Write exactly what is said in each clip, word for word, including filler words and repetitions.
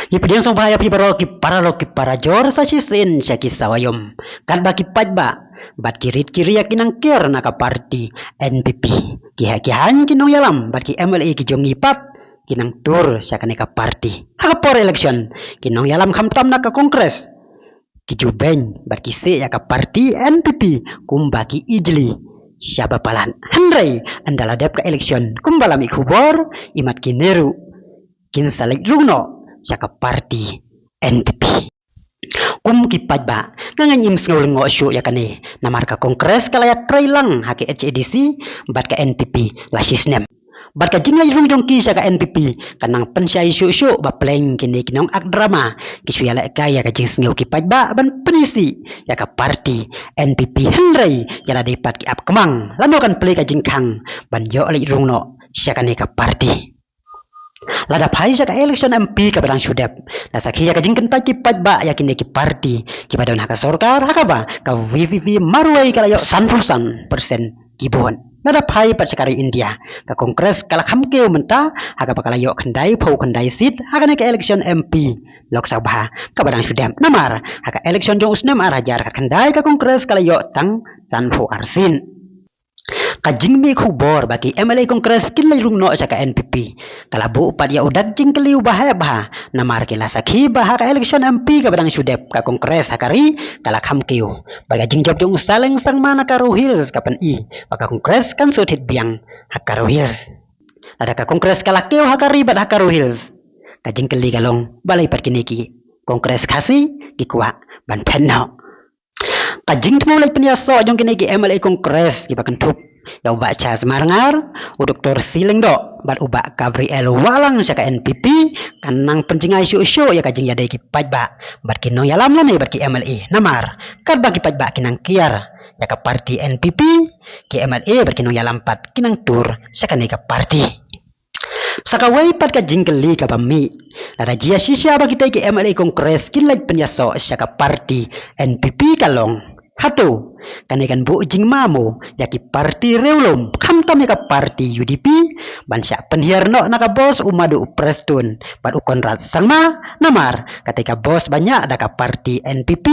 Ngi pdiang sngewbha ïa phi baroh ki paralok ki parajor sa shisien sha ki sawa ïom. Katba ki paidbah bad ki rit ki ri ïa ki nang kiar na ka party N P P, ki ha ki haiñ ki nongïalam bad ki M L A ki jong ngi pat ki nang tur sha kane ka party. Ha ka por election ki nongïalam khamtam na ka Congress ki ju beiñ bad ki seh ïa ka party N P P kumba ki ijli sha ba palat. Hynrei ynda la dep ka election kumba la mih khubor, imat kine ruh kin sa leit rung noh sha ka party N P P. Kum ki paidbah, nga ngam sngew lyngngoh shuh ïa kane, namar ka Congress ka la ïatrei lang ha ka H A D C bad ka N P P la shisnem. Bad ka jingleit rung jong ki sha ka N P P ka nang pynshai shuh shuh ba pleng kine ki nongak drama ki shu ïalehkai ïa ka jingsngew ki paidbah ban pyni sih ïa ka party N P P, hynrei ïa lade pat ki ap kmang lano kan plie ka jingkhang ban ïoh leit rung noh sha kane ka party. Lada phai sha ka election M P kaba dang shu dep, la sakhi ïa ka jingkyntait ki paidbah ïa kine ki party kiba don ha ka sorkar, ha kaba ka V P P marwei ka la ïoh sanphew san percent ki vote. Lada phai pat sha ka ri India, ka Congress ka la kham kiew mynta, ha kaba ka la ïoh khyndaiphew khyndai seat ha kane ka election M P Lok Sabha kaba dang shu dep. Namar ha ka election jong u snem ar hajar khatkhyndai ka Congress ka la ïoh tang sanphew ar seat. Ka jingmih khubor ba ki M L A Congress kin leit rung noh sha ka N P P ka la buh pat ïa u dak jingkylli uba heh bha, namar ki la sakhi ba ha ka election M P kaba dang shu dep, ka Congress ha ka ri ka la kham kiew. Bad ka jingjop jong u Saleng Sangma na ka Garo Hills ka pyni ba ka Congress kan shu thied biang ha ka Garo Hills. Lada ka Congress ka la kiew ha ka ri bad ha ka Garo Hills, ka jingkylli ka long balei pat kine ki Congress Khasi ki kwah ban phet noh. Ka jingthmu leit pynïasoh jong kine ki M L A Congress kiba kynthup ïa u Bah Charles Marngar, u Doktor C Lyngdoh bad u Bah Gabriel Wahlang sha ka N P P kan nang pynjngai shuh shuh ïa ka jingïadei ki paidbah bad ki nongïalam lane bad ki M L A. Namar katba ki paidbah ki nang kiar ïa ka party N P P, ki M L A bad ki nongïalam pat ki nang tur sha kane ka party. Sa kawei pat ka jingkylli kaba mih, lada jia shisha ba kitei ki M L A Congress kin leit pynïasoh sha ka party N P P ka long, hato kane kan buh jingma mo ïa ki party riewlum, khamtam ïa ka party U D P, ban shah pynhiar noh na ka bos u Madu Prestone bad u Conrad Sangma? Namar katei ka bos ba ñiah da ka party N P P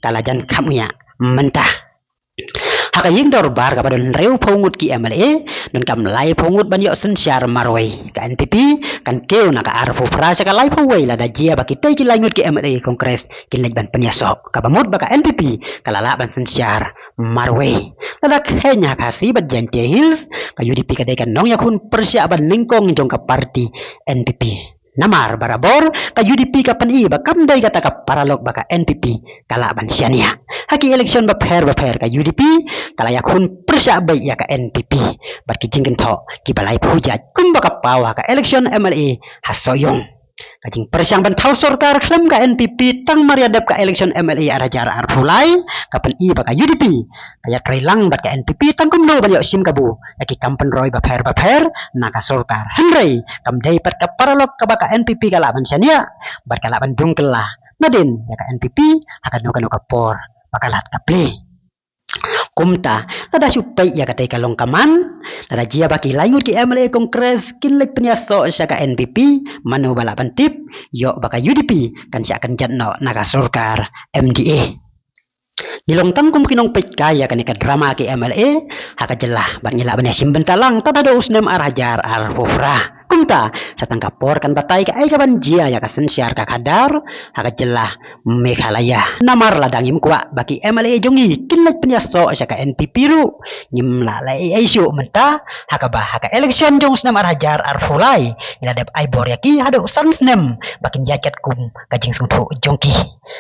ka la jan khapngiah mynta. Ha ka ïing dorbar kaba don hynriewphew ngut ki M L A, donkam laiphew ngut ban ïoh synshar marwei. Ka N P P kan kiew na ka arphew phra sha ka laiphew wei lada jia ba kitei ki lai ngut ki M L A Congress kin leit ban pynïasoh. Kaba mut ba ka N P P ka la lah ban synshar marwei. Lada kheiñ ha Khasi bad Jaintia Hills, ka U D P ka dei ka nongïakhun pyrshah ba nyngkong jong ka party N P P. Namar barabor ka U D P ka pyni ba kam dei kata ka paralok ba ka N P P ka lah ban shaniah. Ha ki election bapher bapher ka U D P ka la ïakhun pyrshah beit ïa ka N P P bad ki jingkynthoh kiba laiphew jait kumba ka paw ha ka election M L A ha Sohiong. Ka jingpyrshang ban thaw sorkar khlem ka N P P tang mar ïa dep ka election M L A ar hajar arphew lai ka pyni ba ka U D P ka ïatrei lang bad ka N P P tang kumno ban ïoh shim kabu ïa ki kam pynroi bapher bapher na ka sorkar. Hynrei kam dei pat ka paralok kaba ka N P P ka lah ban shaniah bad ka lah ban dung kylla nadien ïa ka N P P ha kano kano ka por ba ka lad ka plie. Kumta lada shu peit ïa katei ka long kamman, lada jia ba ki lai ngut ki M L A Congress kin leit pynïasoh sha ka N P P, mano ba lah ban tip, ïoh ba ka U D P kan shah kynjat noh na ka sorkar M D A. Ngi long tang kum ki nongpeitkai ïa kane ka drama ki M L A ha ka jylla bad ngi lah ban ïashim bynta lang tad haduh u snem ar hajar arphew phra. Kumta sa tang ka por kan batai kaei kaban jia ïa ka synshar ka khadar ha ka jylla Meghalaya. Namar lada ngim kwah ba ki M L A jong ngi kin leit pynïasoh sha ka N P P ruh, ngim lah leh ei ei shuh mynta, ha kaba ha ka election jong u snem ar hajar arphew lai ngi la dep ai bor ïa ki haduh san snem ba kin ïaid katkum ka jingsngewthuh jong ki.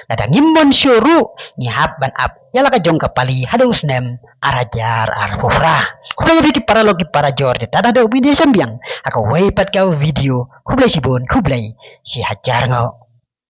Lada ngim mon shuh ruh ngi hap ban ap ïa la ka jong ka pali haduh u snem ar hajar arphew phra. Khublei ïa phi ki paralok ki parajor, te tad haduh ban ïashem biang ha kawei pat ka video. Khublei shibun, khublei shi hajar nguh.